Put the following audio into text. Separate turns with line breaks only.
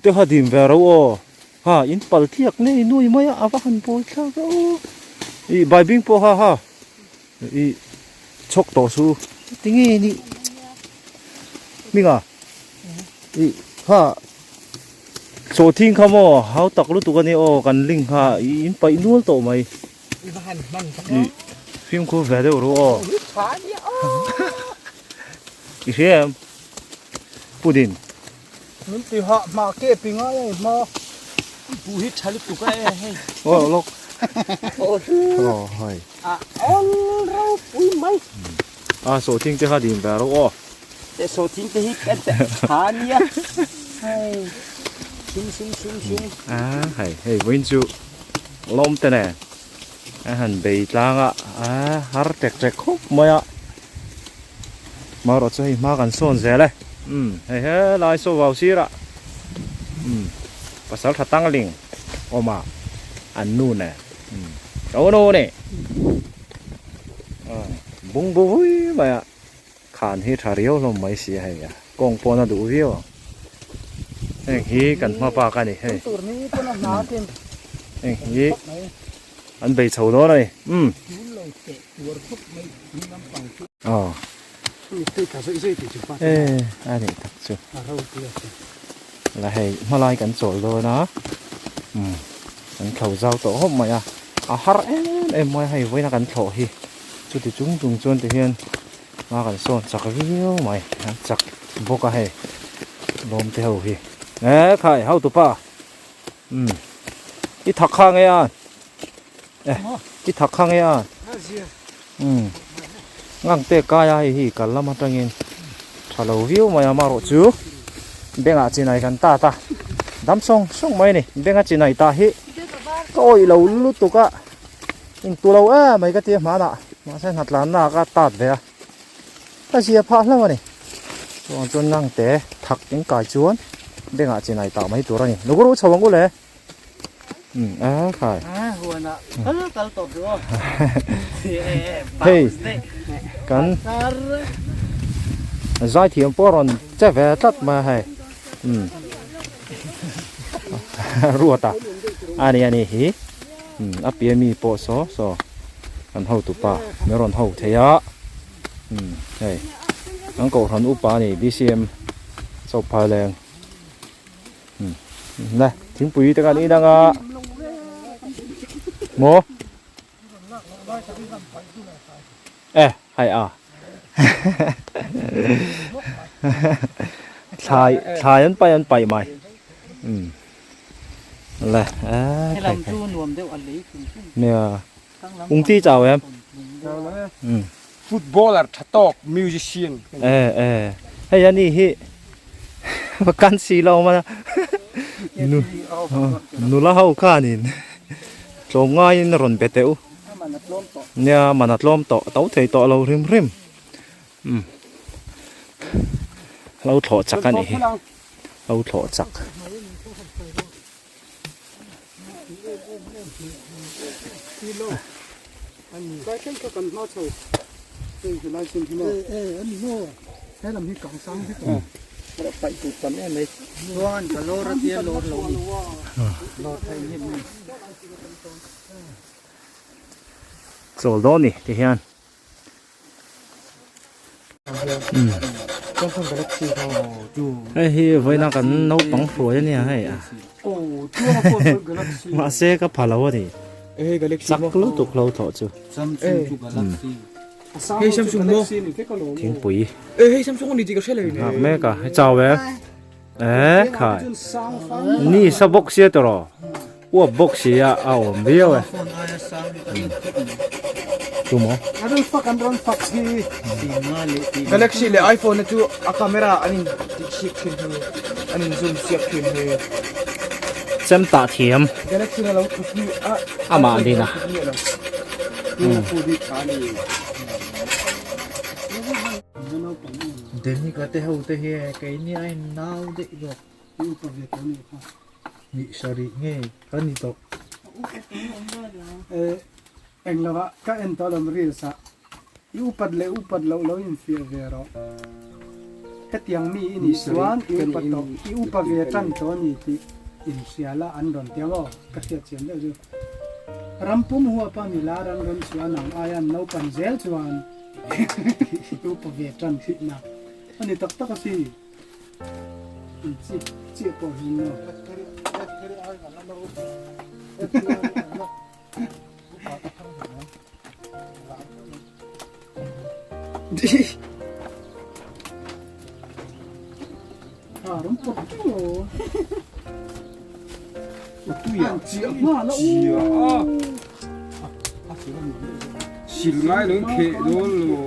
Te kha dim ve ro aw. Ha in pal tliak nei nuai mai a a va han bawi thlak a aw. Ih baibing pawh kha ha ih chhawk tawh su tinge ni hminga ih kha sawhthing kha maw hau tak lutuk a nia aw kan link kha ih in paih nual tawh mai ih fimkhur ve deuh ru aw i hria em pudin.
Min ti hah hma ke pi ngai a hma.
Pu hi tha lutuk a e hei.
Oh lok. Oh hai.
A on ro pui mai.
A so thing te kha dim ve ro aw.
Te so thing te hi kan te tha nia. Hei. Sum sum sum sum.
A hei hei vawiin chu lawm te nen a han bei tlang a a har tek tek khawp mai a. Marawh chu hei hma kan sawn zel e umm hei helai saw vau sirah umm pasal tha tangling awm a an nu nen umm to nu ni aw bungbu hui mai a khan hi tha riau hlawm mai si a hei a kawng pawn a duh viau ang heng hi kan hma bak a ni hei heng hi an bei chho dawn a ni umm. Aw e a nih tak chu la hei hmalai kan chawl dawn a umm kan thlo zau tawh hawp mai a a har em em mai a hei vawiin a kan thlawh hi chuti chung chung chuan ti hian hma kan sawn chak viau mai an chak bawk a hei lawm te ho hi e khai hotupa umm i thak kha nge a. E i thak kha nge a umm ngang te kai a hei hi kal lam atangin tha lo viau mai a marawh chu bengah chinai kan tat a dam sawng sawng mai a ni benga chinai tah hi ka awih lo lutuk a intu lo em mai ka ti a hmanah mahse hnatlanna ah ka tat ve a ka zia phah hlauh a ni chuan chuan ngang te thak in kai chuan bengah chinai tah mai tur a ni lukuru chho ang u le. Hei kan zaithiam pawh rawn che ve tlat mai a hei umm ruata a ni a ni hi umm a pian mi pawh saw saw kan hotupa min rawn ho thei a umm hei an kohhran upa a ni bcm chauhphai leng. Nè, thingpui te kan in anga maw e hai a thlai thlai an pai an pai mai um le e
lam chu nuam deuh a lei thung thung
nia ung chi chau em um
Footballer tha tawk musician
e e hei ani hi kan si lo ma nu nula ho khanin tlawm ngaiin rawn be teh u nia man a tlawm tawh to thei tawh lo hrim hrim um lo thlawh chak ani hi lo thlawh chak. Chawl dawn ni ti hian. Hei hi vawiina kan naupang hruai a nia hei a mahse ka pha lo a ni chak lutuk lo thawh chu thingpui nghak mek a hei chau em e khai ni sa bawk sia tawh Uap bawk si a a awm viau e. Tu maw?
A rawn fak an rawn fak hi. Galaxy leh iPhone te chu a camera an in tih chik thin hi an in zoom siak thin hi.
Chem tah thiam.
Galaxy na lo thup hi a
amah din a.
Denika te ho te hi keini a in nau daih zawk. Ni sarih nge ka ni tawh.
Eh, eng lova ka en tawh lo reels ah. I upat leh upat loh lo infiah ve rawh.
Hetiang mi i nih chuan i upa tawh, i upa ve tan tawh a ni tih inhria la an rawn ti ang aw, ka hriat chian deuh chu. Ram pum huapa mi lar an rawn chhuah nang aia an naupan zel chuan i upa ve tan thihna a ni tak tak a si. In chip chiah pawh hi maw.
Sil ngai lo in kheh dawn lo.